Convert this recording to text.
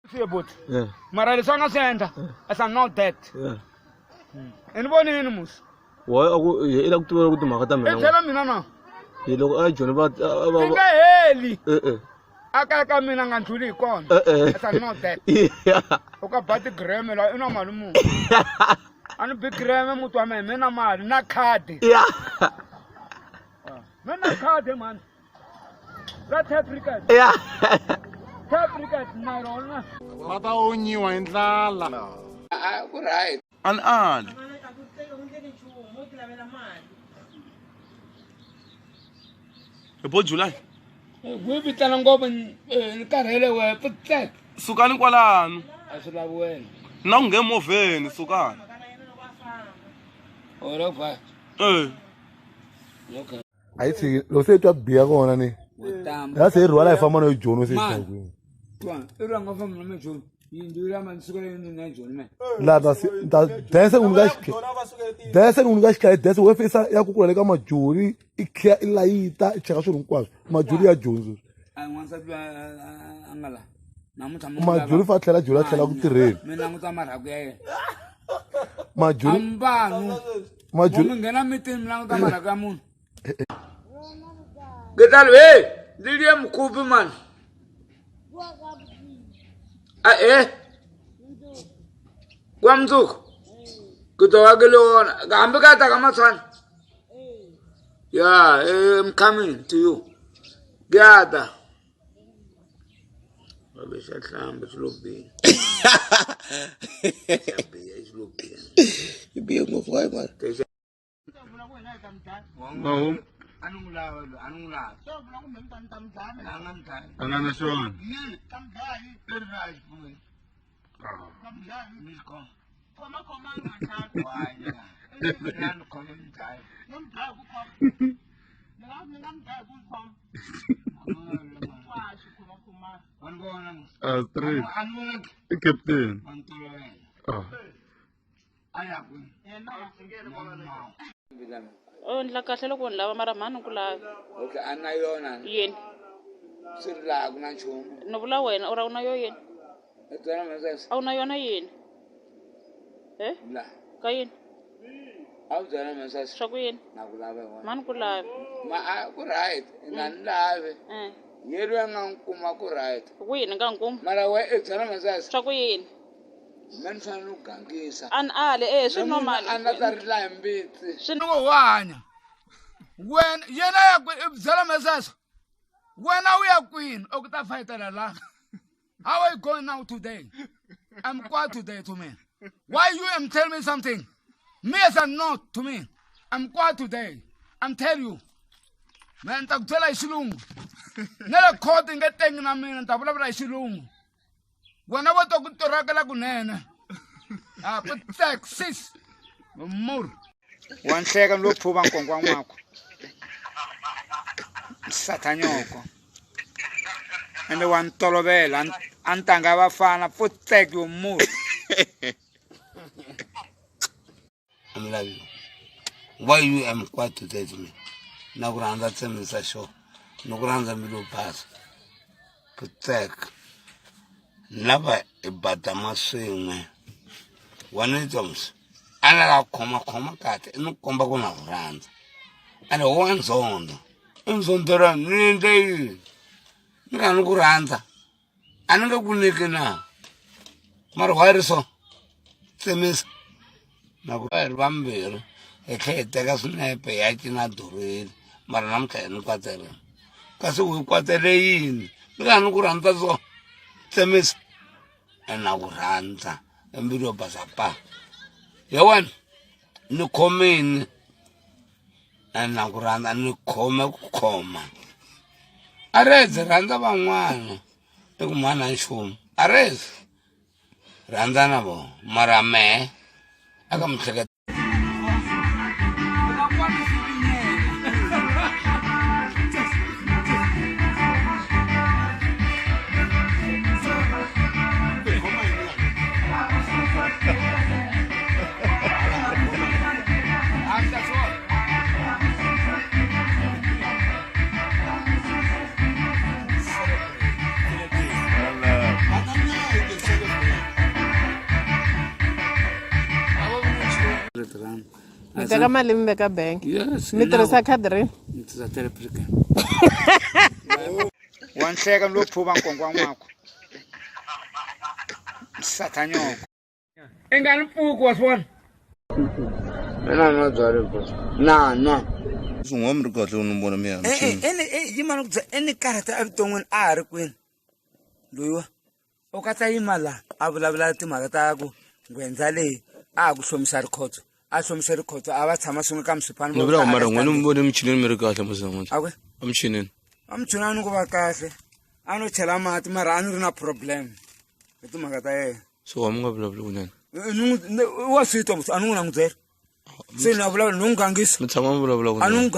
Swi mara leswi a nga swi endla as I'm not dead. I ni vonini musi. Why a ku i la ku tivela ku timhaka ta mina. I byela mina na. Hi loko a joni va va nga heli. Eh. A kaya ka mina nga ndlhuli hi kona. As I'm not dead. U ka ba ti-gram la i na mali muni. A ni bi gram muti wa mehe mi na mali na khadi. Mi na khadi mani. Ra tap record. Tap record na rona. Va ta onyiwa hi ndlala. A ku right. A ni ali. Hi bo July. Wi vitana ngopfu ni karhele wehe pfutsek. Sukani kwalano. A swi lavi wena. Na ku nghena movheni sukani. Ora va. Eh. Okay. A yi tshiki loko se yi twa biya kona ni ya se yi rhwala yi famba na yo joni se laha ta dance ku nyika dance ku nyika xikhale dance wo fisa ya kukula le ka majuri i khiya i layita i cheka swilo hinkwaswo majuri ya joni majuri fa tlhela juri a tlhela ku tirheni majuri majuri nghena mitini mi languta marhaka ya munhu Getalo, hey, ndiliye mkubi man. Ah, eh. Kwa mzuku. Kutoka kile ona. Hambi ka ta ka matshwana. Yeah, I'm coming to you. Gata. Babe siyahlamba silobini. Siyabiya silobini. Ibiye ngopfu hayi mani. A nga na xona. A straight. I captain. Ah. U endla kahle loko u ni lava mara mhani ku lavi. Okay, a na yona. Yini? Swi ri laha ku na nchumu. Ni vula wena u ri a wu na yo yini? I byela mina sweswo. A wu na yona yini? He? La. Ka yini? A wu byela mina sweswo. Swa ku yini? Na ku lava hi wena. Mhani ku lavi. Ma a ku right, nga ni lavi. Eh. Ye loyi a nga n'wi kuma ku right. Ku yini nga n'wi kuma? Mara wena i byela mina sweswo. Swa ku yini? Mina ni fanele ku gangisa. A ni ali eh swi normal. A na ta rila hi mbitsi. Swi Loko wa hanya. Wena yena ya ku i byela mina sweswo. Wena u ya kwini u ku ta fayitela la. How are you going now today? I'm quiet today to me. Why you am tell me something? Me as a not to me. I'm quiet today. I'm tell you. Mina ni ta ku byela hi xilungu. Na le court nge tengi na mina ni ta vulavula hi xilungu. Wena vo to ku torakela kunene. Ah, ku taxis. Mur. Wa nhleka ni lo phuva nkonkwa n'wako. Sathanyoko. Ende wa ni tolovela a ni tanga vafana pfutsek yo mur. I'm love you. Why you am quiet today to me? Na ku rhandza tsemisa xo. Ni ku rhandza mbilu yo basa. Pfutsek. Ni lava hi badama swin'we. Wena ni twa musi. A ni lava ku khoma khoma kahle i ni komba ku na ku rhandza. Ene wa ndzondho. I ndzondhela ni endle yini? Ni nga ni ku rhandza. A ni nge ku nyiki na. Mara why ri so? Tsemisa. Na ku hi ri vambirhi hi tlhe hi teka swinepe hi ya cina dorweni mara namuntlha hi ni kwateleni. Kasi u hi kwatele yini? Ni nga ni ku rhandza so. Tsemisa. Na ku rhandza i mbilu yo basa pa. Ya wena ni khomini na ku rhandza ni khome ku khoma. A rezi rhandza van'wana i ku mhani a nchumu a rezi rhandza na vona mara mehe a ka mihleketo. Mi teka mali mi veka bank. Yes. Mi tirhisa khadi rini? Ni tirhisa teleprika. Wa nhleka ni lo phuva nkonkwa n'wako. Sathanyoko. I nga ni pfuki wa swi vona? Mina nwa byalwa boss. Na nwa. Swi n'wa mi ri kahle ni vona mi ya Eh eh yima ni ku byela i ni karhata evuton'wini a ha ri kwini loyiwa u katsa yima la a vulavula timhaka ta ku nghwendza leyi a ha ku hlomisa rikhotso a hlomisa rikhotso a va tshama swin'we ka msipani ni vula mara n'wina mi vone emichinini mi ri kahle musi namuntlha a ku emichinini emichinini ku va kahle a no chela mati mara a ni ri na problem hi timhaka ta yena so wa mi nga vulavuli kunene wa swi twa a ni n'wi na n'wi byela se ni a vulavula ni n'wi gangisa mi tshama mi vulavula a ni n'wi.